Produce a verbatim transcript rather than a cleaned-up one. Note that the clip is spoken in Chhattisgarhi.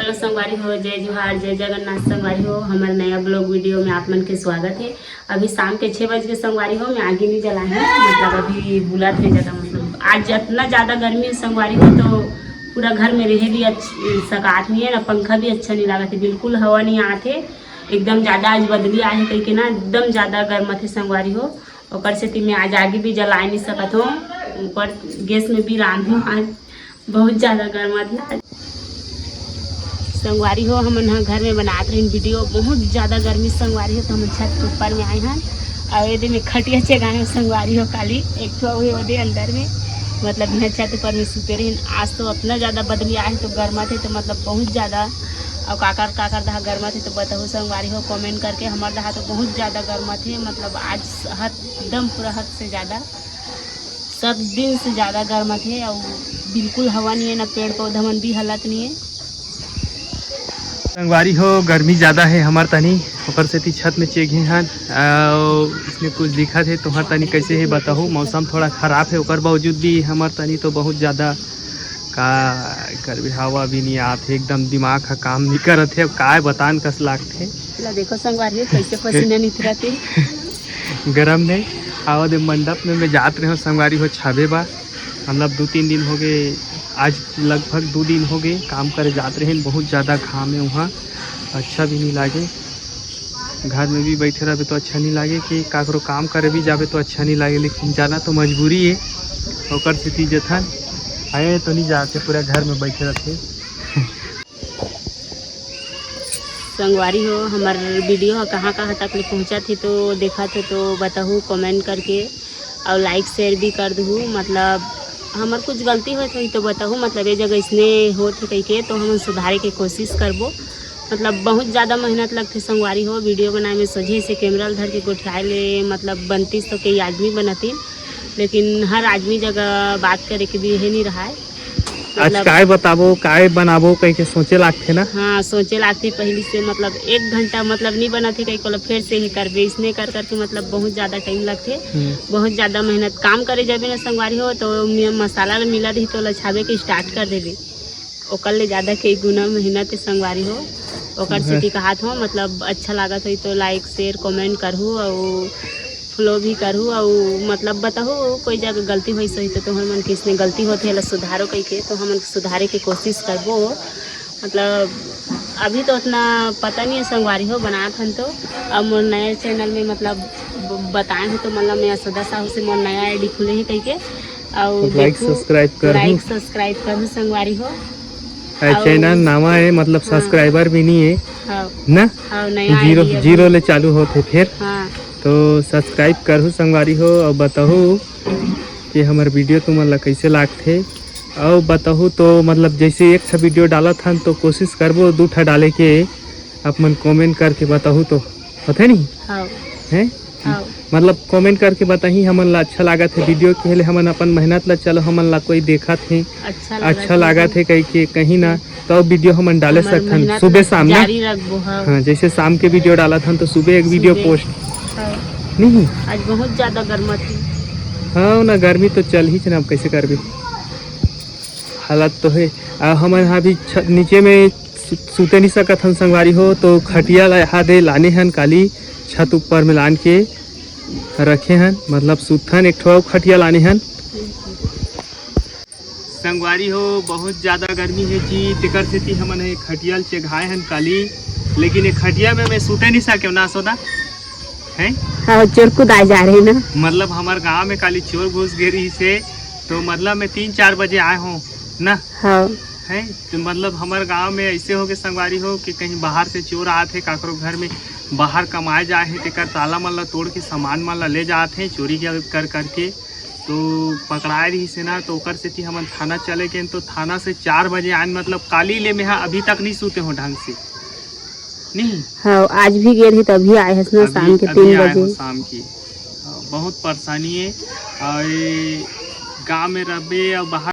हेलो संगवारी हो, जय जोहार, जय जगन्नाथ संगवारी हो। हमर नया ब्लॉग वीडियो में आप मन के स्वागत है। अभी शाम के छः बज के संगवारी हो, मैं आगी नहीं जला है, मतलब अभी बुलत है जगह, मतलब आज इतना ज़्यादा गर्मी है संगवारी हो, तो पूरा घर में रहे भी अच्छ-, सकात नहीं है ना, पंखा भी अच्छा नहीं लागत है, बिल्कुल हवा नहीं आत है। एकदम ज़्यादा आज बदली आए है कह के ना, एकदम ज़्यादा गर्मत है संगवारी हो। ओकर सेती मैं आज आगी भी जलाए नहीं सकत हूँ, ऊपर गैस में भी रांधूँ आज। बहुत ज़्यादा गर्मत है आज। संगवारी हो, हमन ह घर में बनात रहिन वीडियो, बहुत ज़्यादा गर्मी संगवारी हो, तो हमन छत के ऊपर में आए हन। और एदे में खटिया चेगाए हो संगवारी हो, काली एक ठो हुए ओदे अंदर में, मतलब यहाँ छत ऊपर में सुते रहिन। आज तो इतना ज़्यादा बदली आए है, तो गर्मत है, तो मतलब बहुत ज़्यादा। और काकर काकर दहा गर्मत है, तो बताओ संगवारी हो कमेंट करके। हमार दहा तो बहुत ज़्यादा गर्मत है, मतलब आज हद, एकदम पूरा हद से ज़्यादा, सब दिन से ज़्यादा गर्मत है। और बिल्कुल हवा नहीं है, ना पेड़ पौधा मन भी हलत नहीं है। संगवारी हो, गर्मी ज़्यादा है हमार तनी, ओकर सेती छत में चेघे हन। और इसने कुछ दिखत है, तुम्हार तनी कैसे है बताहू। मौसम थोड़ा खराब है, ओकर बावजूद भी हमार तनी तो बहुत ज़्यादा, का करबे, हवा भी नहीं आत है, एकदम दिमाग ह काम नहीं करत है। अब काय बतान कस लागत है। ला देखो संगवारी हो, कैसे पसीना निकरत है। गरम में। आओ दे मंडप में मैं जात रहे हूँ संगवारी हो, छाबे बा, मतलब दो तीन दिन हो गए, आज लगभग दो दिन हो गए काम करे जात रहे, बहुत ज़्यादा घाम है वहाँ, अच्छा भी नहीं लागे। घर में भी बैठे रहबे तो अच्छा नहीं लागे, कि काकरो काम करे भी जाबे तो अच्छा नहीं लागे, लेकिन जाना तो मजबूरी है, ओकर सेती जथन। आए तो नहीं जाते, पूरा घर में बैठे रहते। संगवारी हो, हमार वीडियो ह कहाँ कहाँ तक ले पहुँचत ही तो देखत हो तो बताहू कमेंट करके, और लाइक शेयर भी कर दहू। मतलब हमार कुछ गलती होत होही तो बताहू, मतलब ये जगह इसने होत है कह के तो हम सुधारे के कोशिश करबो। मतलब बहुत ज़्यादा मेहनत लगथे संगवारी हो, वीडियो बनाए में सोझे से कैमरा ल धर के गोठियाए ले, मतलब बनतीस तो कई आदमी बनतीन, लेकिन हर आदमी जगह बात करे के भी हे नहीं रहा है। आज मतलब काय बताबो, काय बनाबो कह के सोचे लागथे ना। हाँ, सोचे लागथे पहली से, मतलब एक घंटा मतलब नहीं बनत है कहीं को, फिर से ही करबे, इसने कर करके मतलब बहुत ज़्यादा टाइम लगथे। हम्म। बहुत ज़्यादा मेहनत, काम करे जाबे ना संगवारी हो तो मि-, मसाला ल मिला रही तो लछाबे के स्टार्ट कर देबे, ओकर ले ज़्यादा कई गुना मेहनत है संगवारी हो। ओकर हाँ। सेती कहात हो, मतलब अच्छा लागत होई तो लाइक शेयर कमेंट करहू और फॉलो भी करहू, और मतलब बताहू कोई जगह गलती होइस होही तो, तो हमन किसने गलती होथे एला सुधारो कह के, तो हमन सुधारे के कोशिश करबो। मतलब अभी तो उतना पता नहीं है संगवारी हो, बनात हन तो। अब मोर नया चैनल में मतलब ब-, बताए हो तो मतलब मैं यशोदा साहू से मोर नया आईडी खुले है कह के, और लाइक देखू, सब्सक्राइब करहू। लाइक सब्सक्राइब करहू संगवारी हो। आ, और चैनल नावा है, मतलब हाँ। सब्सक्राइबर भी नहीं है हाँ। ना। हाँ, नया जीरो, आईडी अभी। जीरो ले चालू होथे फिर। हाँ। तो सब्सक्राइब करहू संगवारी हो, और बताहू कि हमर वीडियो तुमन ला कैसे लागथे। और बताहू तो मतलब जैसे एक ठा वीडियो डालत हन तो कोशिश करबो दू ठा डाले के, आप मन कमेंट करके बताहू तो होथे नहीं हाँ। हैं? हाँ। मतलब कमेंट करके बताही, हमन ला अच्छा लागत है वीडियो के, ले हमन अपन मेहनत ला, चलो हमन ला कोई देखत है, अच्छा लागत अच्छा है। लागत है कह के कहीं ना, तो वीडियो हमन डाले हमर सकथन मेहनत सुबह ला शाम ना। जारी रखबो, हाँ। हाँ, जैसे शाम के वीडियो डालत हन तो सुबह एक वीडियो सुबह। पोस्ट हाँ। नहीं। आज बहुत ज्यादा गर्मी थी। हाँ ना, गर्मी तो चल ही ना, अब कैसे करबे, हालत तो है। आ, हमन हा भी छ-, नीचे में सु-, सुते नहीं सकत हन संगवारी हो, तो खटिया ला यहाँ दे लाने हन काली, छत ऊपर में लान के रखे हन, मतलब सुतथन। एक ठो अउ खटिया लाने हन। संगवारी हो, बहुत ज्यादा गर्मी है जी, तेकर सेती हमन हे खटिया ल चेघाए हन काली, लेकिन ये खटिया में मैं सुते नहीं सके ना सोदा, हैं? हाँ, चोर कुदाए जा रहे ना। मतलब हमार गांव में काली चोर घुस गे रहिस हे, तो मतलब मैं तीन चार बजे आए हों ना। हाँ। हैं? तो मतलब हमार गांव में ऐसे हो के संगवारी हो कि कहीं बाहर से चोर आत हे, काकरो घर में बाहर कमाए जाए हे, तेकर ताला मन ला तोड़ के सामान मन ला ले जात हे चोरी के कर करके। तो पकड़ाए रहिस हे ना, तो ओकर सेती हमन थाना चले गेन। तो थाना से चार बजे आन, मतलब काली ले मेहा अभी तक नहीं सूते हो ढंग से। नहीं। हाँ, आज भी गे रही, तभी आए हस ना, अभी, शाम के अभी तीन आए बजे। हो शाम की। हाँ, बहुत परेशानी है। और ये गांव में रहबे और बाहर